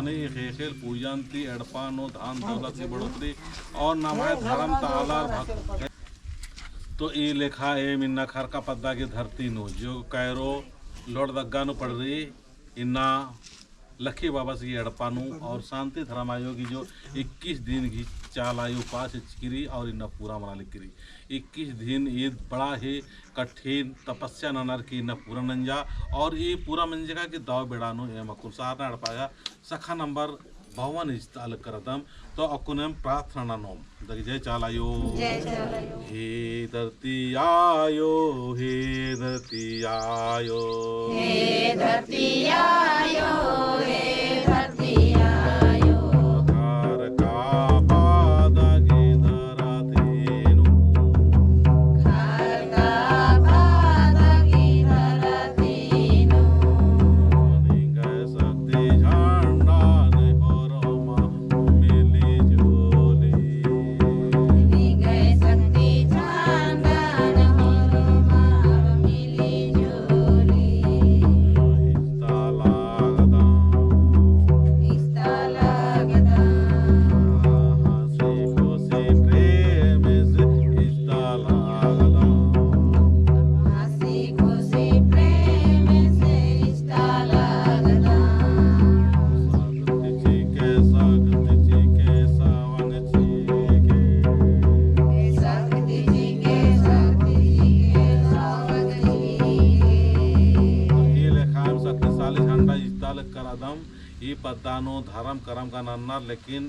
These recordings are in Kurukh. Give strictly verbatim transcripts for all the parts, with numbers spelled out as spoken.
ई ख़ेख़ेल पूजन ती एड़पा नू धन दौलत की बढ़ोतरी और नम्है धर्म ता आलर भक्त। तो ई लेखा एम इन्ना खरका पद्दा की धरती नू जो कैरो लोहरदगा नू पड़री इन्ना लक्खी बाबस गही एड़पा नू और शांति धर्म आयो गही जो इक्कीस दिन गही चाला आयो उपास एचकी रई और इन्ना पूरा मना लगी रई। इक्कीस दिन ईद बड़ा ही कठिन तपस्या ननर की इन्ना पूरा नंजा और ई पूरा मंजका की दव बेड़ा नू एम अक्कुन सरना एड़पा गा शाखा नंबर बावन इजता लग करदम। तो अक्कुन एम प्रार्थना ननोम। दगी जय चाला आयो। जय चाला आयो। हे धरती आयो, हे धरती आयो। हे धरती आयो, हे धरती आयो। खरका पद्दा गही धरती नू। खरका पद्दा गही धरती नू। निंग्है शक्ति झंडन होरमा मिली जुली। निंग्है शक्ति झंडन होरमा मिली जुली। इजता लगदम। इजता लगदम। हँसी खुशी प्रेम से इजता लगदम। हँसी खुशी प्रेम से इजता लगदम। शक्ति चिके, शक्ति चिके, सावन चिके। शक्ति चिके, शक्ति चिके, सावन चिके। ई लेखा एम शक्तिशाली झंडा इजता लग करदम। ई पद्दा नू धर्म करम गा नन्नर, लेकिन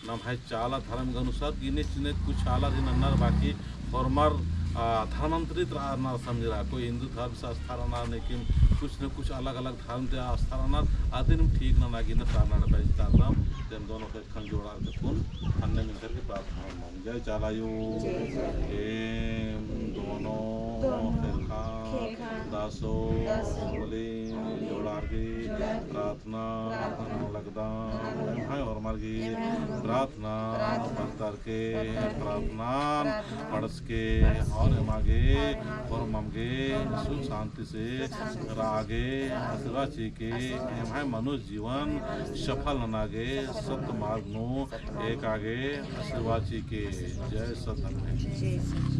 नम्है चाला धर्म के अनुसार गिने चुने कुछ आलर ही नन्नर, बाकी होरमर, आ, धर्मांतरित रअनर समझरआ। कोई हिंदू धर्म से आस्था रअनर, लेकिन कुछ न कुछ अलग-अलग धर्म ती आस्था रअनर, अदिन ठीक नना गे इन्ना सरना एड़पा इजता लगदम। तेम दोनों ख़ेक्खन जोड़ार के पुन अन्ने मिलकर के प्रार्थना ननोम। जय चाला आयो। जय चाला आयो। एम दोनों दोनों ख़ेक्खन ख़ेक्खन दसो दसो होले होले जोड़ार के जोड़ार के प्रार्थना प्रार्थना नना लगदम। एम्है होरमर गही एम्है होरमर गही प्रार्थना प्रार्थना पत्तर के प्रार्थना प्रार्थना प्रार्थना पढ़स के प्रार्थना और एमा गे और एमा गे होरमम गे सुख शांति से सुख शांति से रआ गे आशीर्वाद चिके। आशीर्वाद एम्है मनुष्य जीवन सफल नना गे सत मार्ग नू एका गे आशीर्वाद चिके। जय सत धर्मेस। जय सत।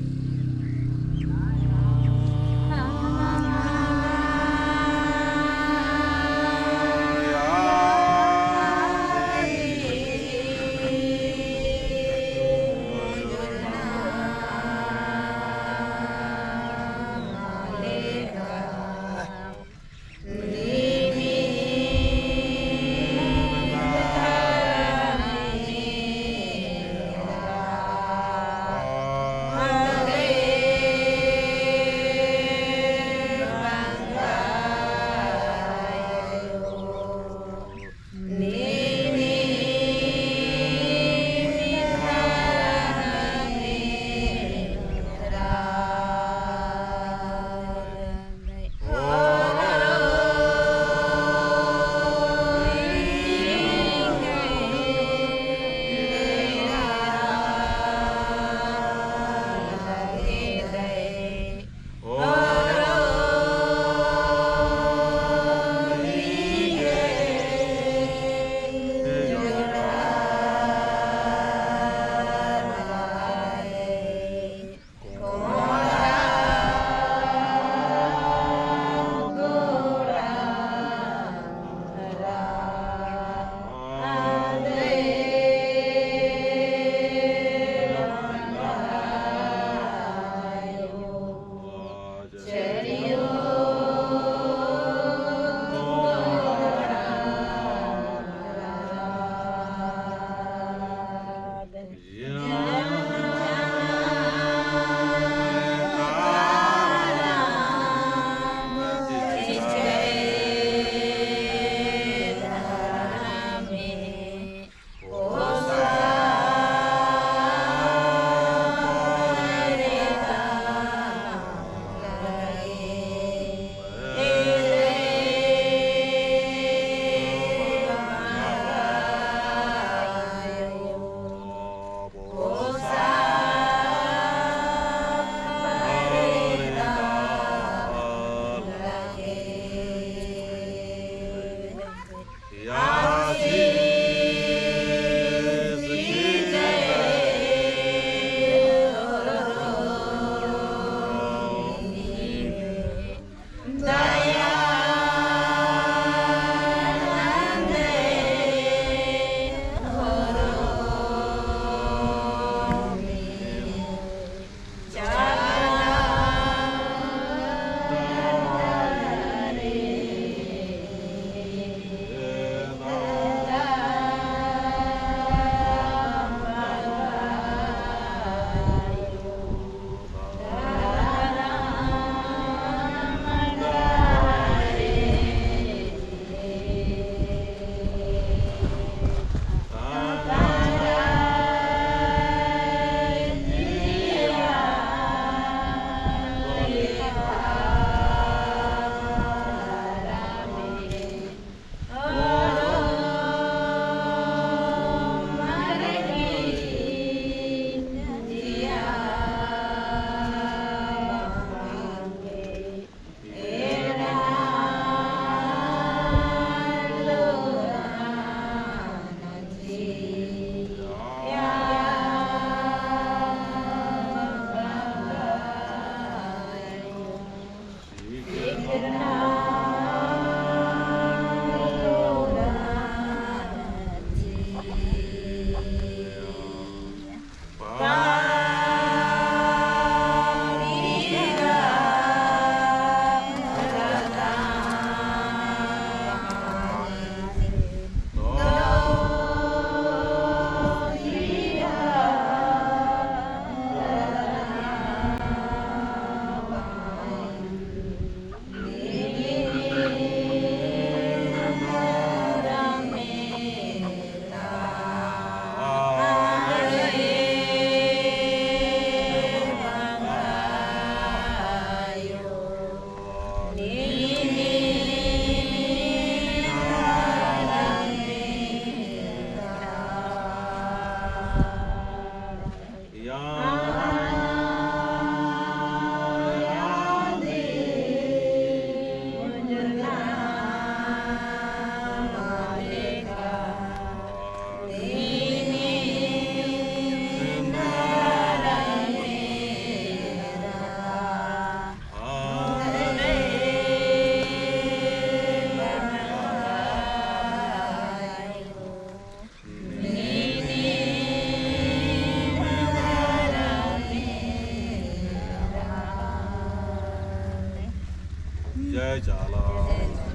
जय चाला,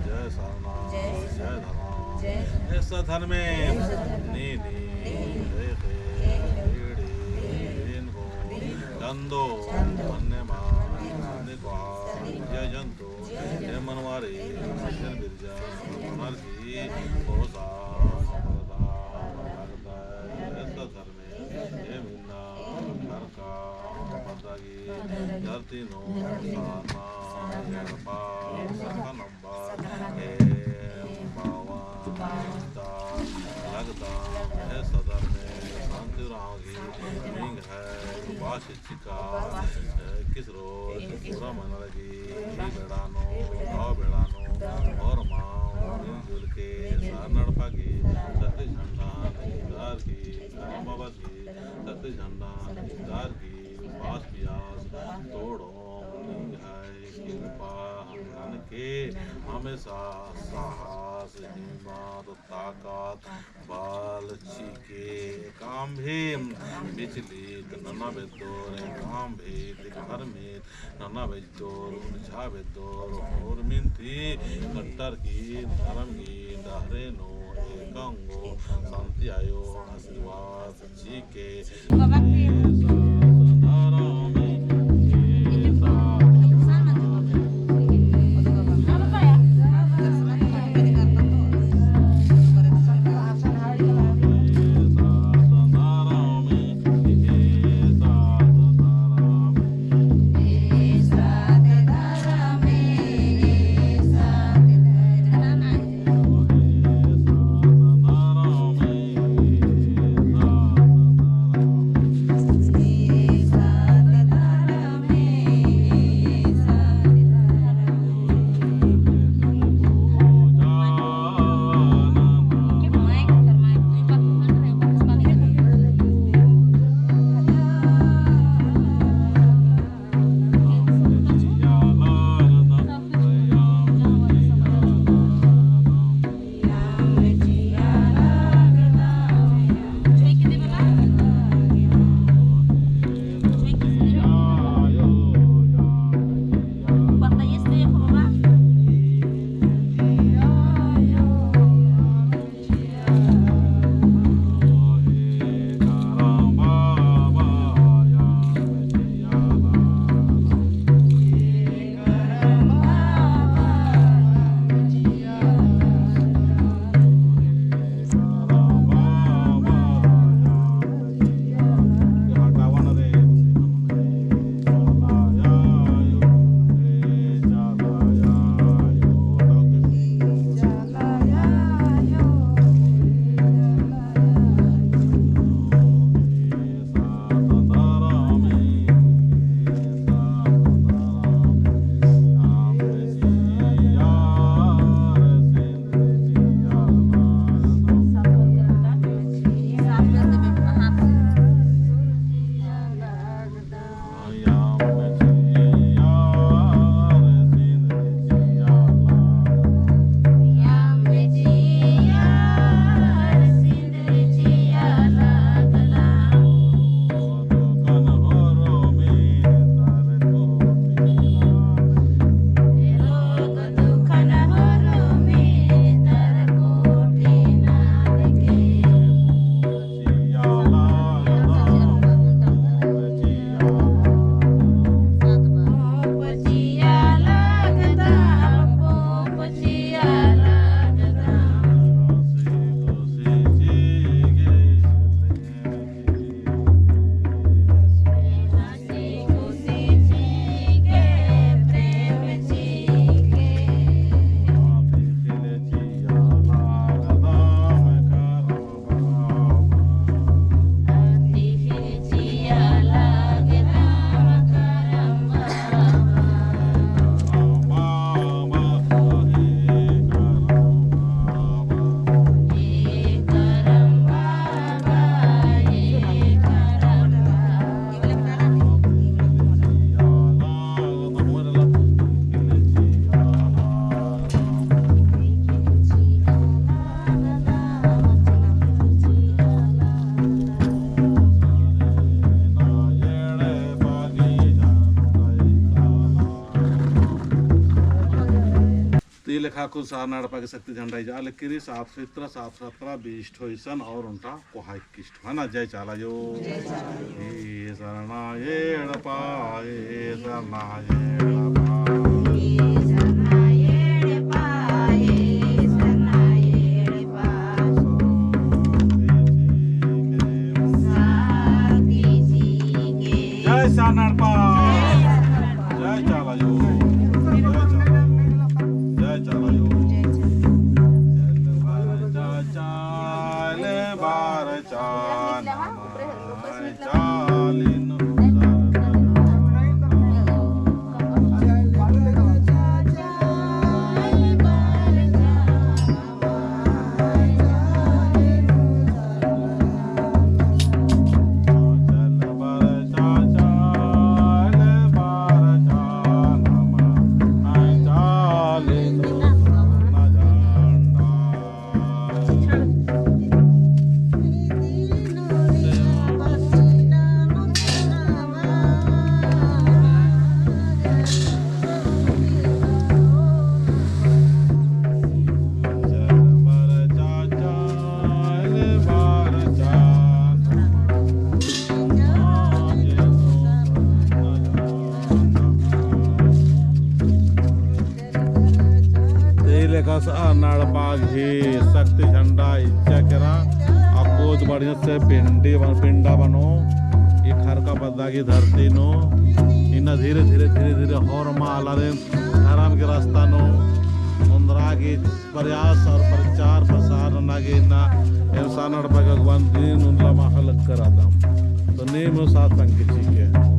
जय सरना, जय धर्मा, जय सत धर्मे, नीनी, देखे, बीड़ी, इनको, चंदो, मन्ने मा, निकवा, जय जंतु, जय मनवारी, जय बिरजा, मनर की, भरोसा, भरोसा, भरोसा, जय सत धर्मे, जय मिन्ना, घर का, बदगी, धरती नू, सामा, एड़पा, सखा नंबर, ए, बावन, ता, लगदा, ए सदर में, शांति राम की, मींग है, उपास चिका, ए, किस रोज, पूरा मना लगी, ई बेड़ा नू, दव बेड़ा नू, और माँ, मिलजुल के, सारना एड़पा की, शक्ति झंडा, निंगार की, बाबा की, शक्ति झंडा, निंगार की, उपास पियास, तोड़ो, निंग्है किरपा हमन के हमेशा साहस, हिम्मत, ताकत, बल चिके काम भी विचलित नना बेद्दोर, काम भी दिग्भ्रमित नना बेद्दोर, उलझा बेद्दोर, होरमिन ती कट्टर की धर्म की डहरे नू एकांगो शांति आयो आशीर्वाद। देखा कुल सरना एड़पा गे शक्ति झंडा इजा लगी रई, साफ सुथरा, साफ सुथरा, बीस ठो इसन और ओन्टा कोहा इक्कीस ठो, है ना? जय चाला आयो। जय चाला आयो। ई सरना एड़पा, ई सरना एड़पा। ई सरना एड़पा, ई सरना एड़पा। शक्ति जी के। शक्ति जी के। जय सरना एड़पा। जय चाला आयो। जय चाला। जय चाला आयो। जय चाला। चाले बार चाना चालिन। ते लेखा सरना एड़पा गही शक्ति झंडा इज्जा केरा। अक्कुच बढ़िया से पिंडी बन-, पिंडा बनो। ई खरका पद्दा गही धरती नू इन्ना धीरे धीरे धीरे धीरे होरमा आलारिन धरम गही रास्ता नू ओन्द्रा गही प्रयास और प्रचार प्रसार नना गे इन्ना एम सरना एड़पा गे अगुवान दिन उनला माखा लक्कर आदम। तो नीम साथ संग चिके।